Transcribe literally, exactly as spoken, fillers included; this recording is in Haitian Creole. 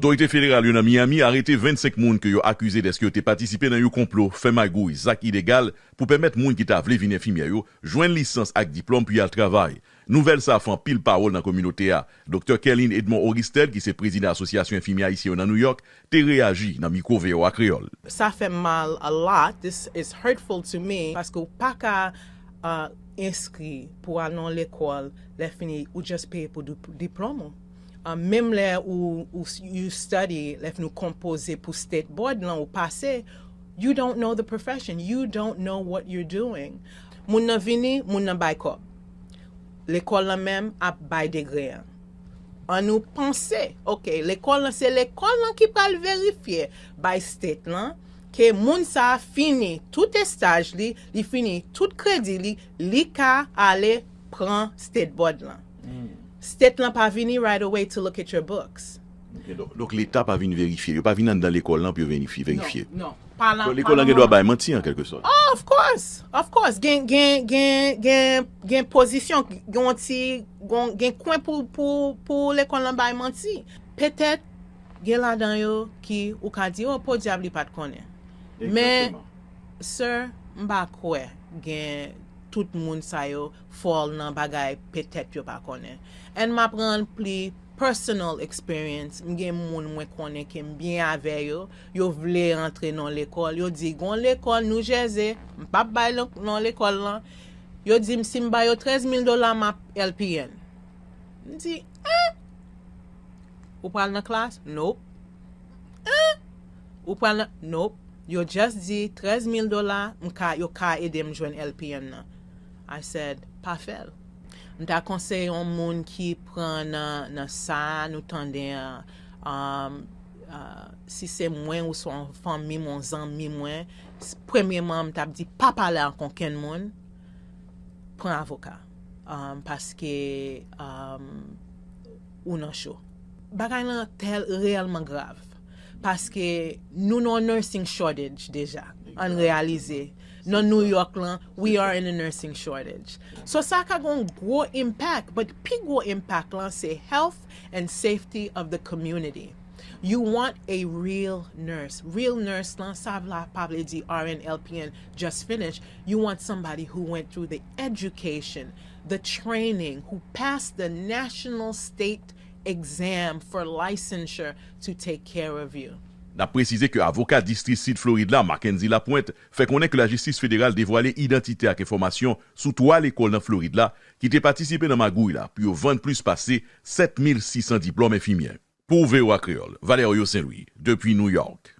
Otorite federal yo nan Miami arete vennsenk moun ke yo akize dèske yo te patisipe nan yon konplo fè magouy, zak ilegal, pou pèmèt moun ki ta vle vin enfimyè yo jwenn lisans ak diplòm pou y al travay. Nouvèl sa a fè anpil pawòl nan kominote a. Doktè Kerline Edmond Oristel, ki se prezidan Asosyasyon Enfimyè Ayisyen yo nan New York, te reyaji nan mikwo V O A Kreyòl. Sa fè m mal a lot. This is hurtful to me paske w pa ka uh, enskri pou al nan lekòl, lè fini ou just peye pou di- diplòm ou. Uh, menm lè ou, ou you study, lè fini ou konpoze pou state board lan ou pase, you don't know the profession, you don't know what you're doing. Moun nan vini, moun nan bay kòb. Lekòl lan menm ap bay degre an. An nou panse, ok, lekòl lan se lekòl lan ki pral verifye bay state lan ke moun sa a fini tout estaj li, li fini tout kredi li, li ka ale pran state board lan. State lan pa vini right away to look at your books. Ok, donk, donk Leta pa vin verifye, yo pa vin anndan lekòl lan pou yo verifye, verifye. Non, non. Pa nan, Donk pa lekòl lan nan gen dwa bay manti an kèlke sòt. Oh, of course, of course. Gen, gen, gen, gen, gen pozisyon, gen yon ti, gen, gen kwen pou, pou, pou lekòl lan bay manti. Petèt, gen ladan yo ki ou ka di, oh, podyab li pa t konnen. Men, Egzakteman. Sir, m pa kwè gen tout moun sa yo fall nan bagay petèt yo pa konnen. And m ap rann pli personal experience. M gen moun mwen konnen ke m byen avè yo. Yo vle antre nan lekòl. Yo di, gon lekòl New Jersey, m p ap bay non lekòl lan. Yo di m si m ba yo trèz mil dola, m ap L P N. M di, eh? Ou pral nan klas? Nope. Eh? Ou pral nan? Nope. Yo just di trèz mil dola, m ka, yo ka ede m jwenn L P N nan. I said, pa fè l. M ta konseye yon moun ki pran nan, nan sa a, nou tande an, um, uh, si se mwen ou se yon fanmi m, yon zanmi mwen, s- premyeman, m t ap di pa pale ak okenn moun, pran avoka. Um, paske um, ou nan cho. Bagay lan tèl reyèlman grav. Paske nou nan nursing shortage deja. Ann reyalize. Nan New York lan, we are in a nursing shortage. So sa ka gon gwo impact, but pi gwo impact lan se health and safety of the community. You want a real nurse. Real nurse lan, sa vla pa vle di R N, L P N, just finish. You want somebody who went through the education, the training, who passed the national state exam for licensure to take care of you. N ap presize ke avoka Distri Sid Florid la, Mackenzie Lapointe, fè konnen ke lajistis federal devwale idantite ak enfòmasyon sou twa lekòl nan Florid la ki te patisipe nan magouy la pou yo vann plis pase sèt mil sis san diplòm enfimyè. Pou V O A Kreyòl, Valerio Saint-Louis, depi New York.